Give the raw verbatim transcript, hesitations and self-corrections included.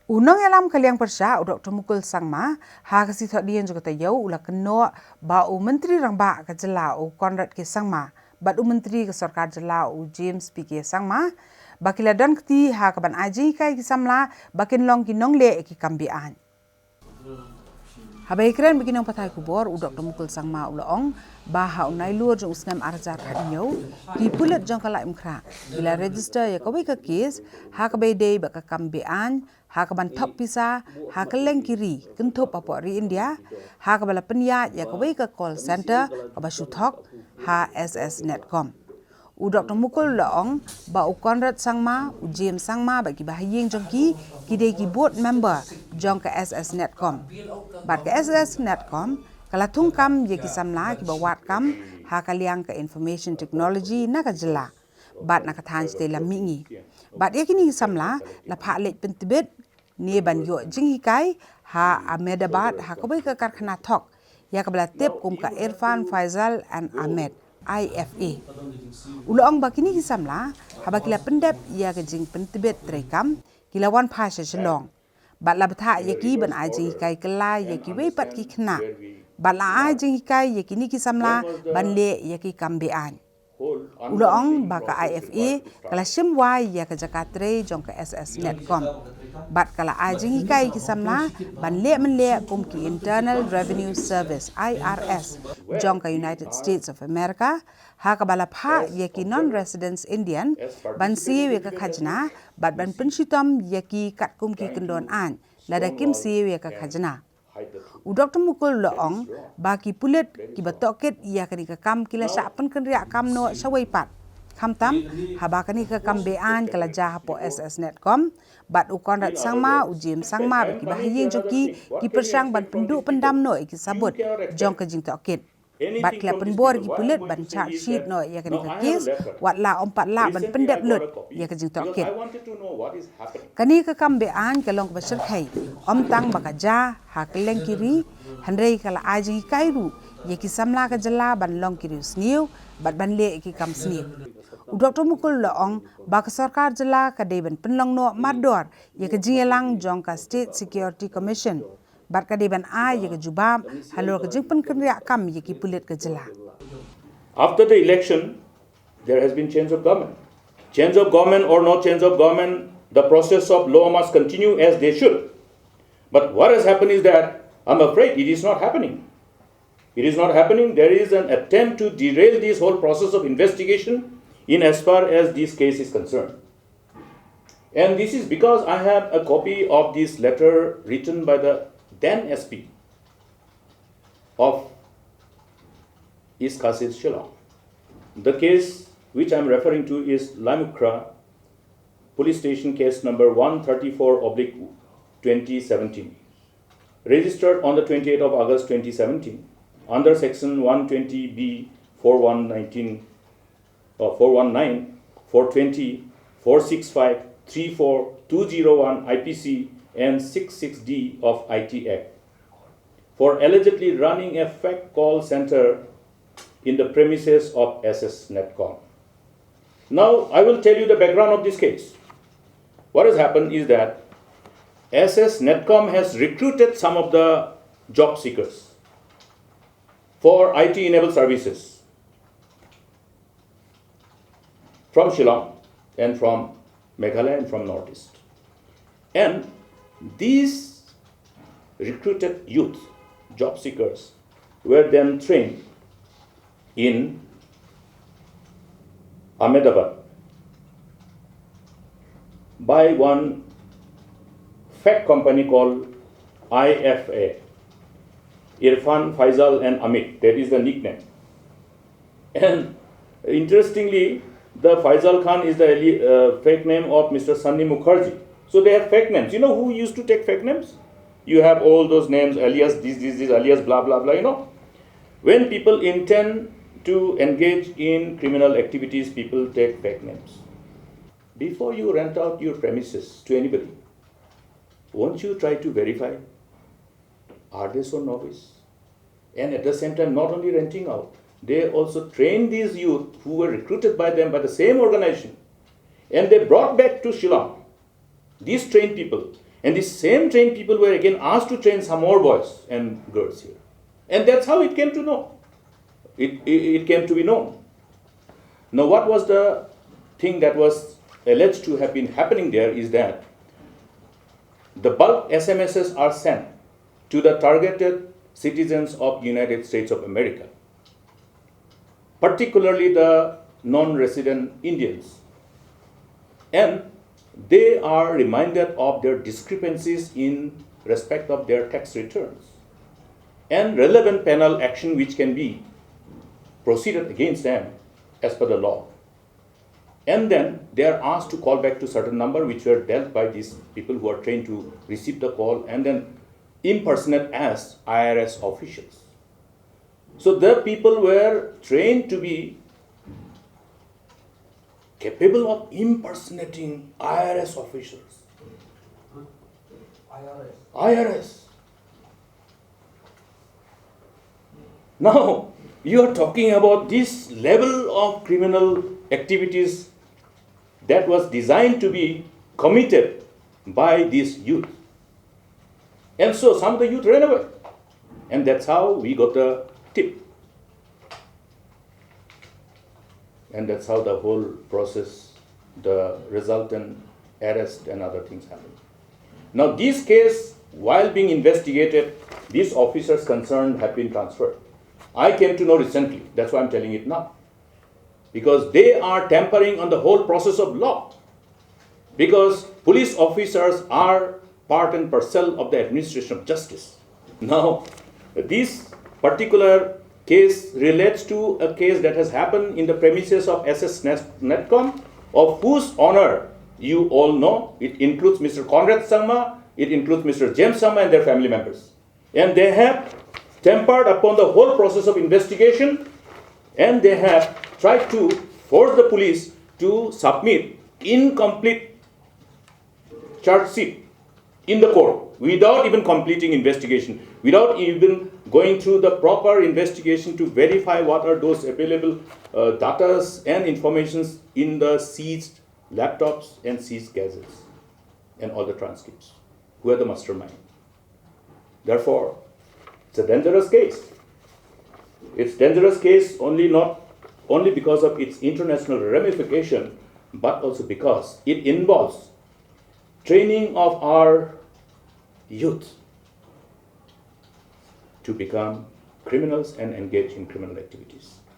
U nongïalam ka liang pyrshah u Doktor Mukul Sangma, ha ka sngi Thohdieng jong ka taïew u la kynnoh ba u Myntri Rangbah ka jylla u Conrad K Sangma bad u Myntri ka sorkar jylla u James P K Sangma ba ki la don kti ha kaban ai jinghikai ki samla ba kin long ki nongleh ïa ki kam be-aiñ. Haba ïakren bad ki nongpathai khubor, u Doktor Mukul Sangma u la ong ba ha u Nailur jong u snem ar hajar khathynñiew, ki pulit jong ka Laitumkhrah ki la register ïa kawei ka kes ha kaba ïadei bad ka kam be-aiñ ha kaban thok pisa ha kylleng ki ri kynthup hapoh ri India, ha kaba la pynïaid ïa kawei ka call center kaba shu thok ha S S Netcom. U Doktor Mukul u la ong ba u Conrad Sangma, u James Sangma bad kiba ha ïing jong ki, ki dei ki board member jong ka S S Netcom. Bad ka S S Netcom ka la thung kam ïa ki samla kiba wad kam ha ka liang ka information technology na ka jylla bad na ka thaiñ shatei lam mihngi. Bad ïa kine ki samla la phah leit pyntbit ne ban ïoh jinghikai ha Ahmedabad ha kawei ka karkhana thok ïa kaba la tip kum ka Irfan Faisal and Ahmed, I F A. U la ong ba kine ki samla haba ki la pyndep ïa ka jingpyntbit treikam, ki la wan phai sha Shillong bad la bthah ïa ki ban ai jinghikai kylla ïa kiwei pat ki khynnah bad la ai jinghikai ïa kine ki samla ban leh ïa ki kam be-aiñ. U la ong ba ka I F A ka la shim wai ïa ka jaka trei jong ka S S Netcom bad ka la ai jinghikai ïa ki samla ban leh mynleh kum ki Internal Revenue Service, I R S, jong ka United States of America, ha kaba la phah ïa ki non-residents Indian ban siew ïa ka khajna bad ban pynshitom ïa ki katkum ki kyndon aiñ lada kim siew ïa ka khajna. U Doktor Mukul u la ong ba ki pulit kiba tohkit ïa kane ka kam ki la shah pynkynriah kam noh shawei pat, khamtam haba kane ka kam be-aiñ ka la jia hapoh S S Netcom bad u Conrad Sangma, u James Sangma bad kiba ha ïing jong ki, ki pyrshang ban pynduh pyndam noh ïa ki sabut jong ka jingtohkit. Bad ki la pynbor ïa ki pulit ban charge sheet noh ïa kane ka kes, wat la ym pat lah ban pyndep lut ïa ka jingtohkit. Kane ka kam be-aiñ ka long kaba shyrkhei, ym tang ba ka jia ha kylleng ki ri, hynrei ka la ai jinghikai ruh ïa ki samla ka jylla ban long ki riewsniew bad ban leh ïa ki kam sniew. U Doktor Mukul u la ong ba ka sorkar jylla ka dei ban pynlong noh mardor ïa ka jingïalang jong ka State Security Commission bad ka dei ban ai ïa ka jubab halor ka jingpynkynriah kam ïa ki pulit ka jylla. After the election, there has been change of government. Change of government or no change of government, the process of law must continue as they should. But what has happened is that I'm afraid it is not happening. It is not happening. There is an attempt to derail this whole process of investigation in as far as this case is concerned. And this is because I have a copy of this letter written by the then S P of East Khasi Hills, Shillong. The case which I am referring to is Laitumkhrah Police Station case number one thirty-four oblique twenty seventeen, registered on the twenty-eighth of August twenty seventeen under section one twenty B, four one nineteen, uh, four one nine, four twenty, four six five, three four, two zero one I P C and six six D of I T Act for allegedly running a fake call center in the premises of S S Netcom. Now, I will tell you the background of this case. What has happened is that S S Netcom has recruited some of the job seekers for I T enabled services from Shillong and from Meghalaya and from Northeast. And these recruited youth, job seekers, were then trained in Ahmedabad by one fake company called I F A, Irfan, Faisal, and Amit. That is the nickname. And interestingly, the Faisal Khan is the uh, fake name of Mister Sunny Mukherjee. So they have fake names. You know who used to take fake names? You have all those names, alias this, this, this, alias blah, blah, blah, you know. When people intend to engage in criminal activities, people take fake names. Before you rent out your premises to anybody, won't you try to verify? Are they so novice? And at the same time, not only renting out, they also train these youth who were recruited by them by the same organization. And they brought back to Shillong these trained people. And these same trained people were again asked to train some more boys and girls here. And that's how it came to know. It, it, it came to be known. Now, what was the thing that was alleged to have been happening there is that the bulk S M Ss are sent to the targeted citizens of United States of America, particularly the non-resident Indians. And they are reminded of their discrepancies in respect of their tax returns and relevant penal action which can be proceeded against them as per the law. And then they are asked to call back to certain number which were dealt by these people who are trained to receive the call and then impersonate as I R S officials. So the people were trained to be capable of impersonating I R S officials. I R S. Now, you are talking about this level of criminal activities that was designed to be committed by this youth. And so some of the youth ran away. And that's how we got the tip. And that's how the whole process, the resultant arrest and other things happened. Now, this case, while being investigated, these officers concerned have been transferred. I came to know recently, that's why I'm telling it now. Because they are tampering on the whole process of law. Because police officers are part and parcel of the administration of justice. Now, this particular case relates to a case that has happened in the premises of S S Net- Netcom, of whose honor you all know. It includes Mister Conrad Sangma, it includes Mister James Sangma and their family members. And they have tampered upon the whole process of investigation, and they have tried to force the police to submit incomplete charge sheet in the court without even completing investigation, without even going through the proper investigation to verify what are those available uh, datas and informations in the seized laptops and seized gadgets and all the transcripts. Who are the mastermind? Therefore, it's a dangerous case. It's dangerous case only not only because of its international ramification, but also because it involves training of our youth to become criminals and engage in criminal activities.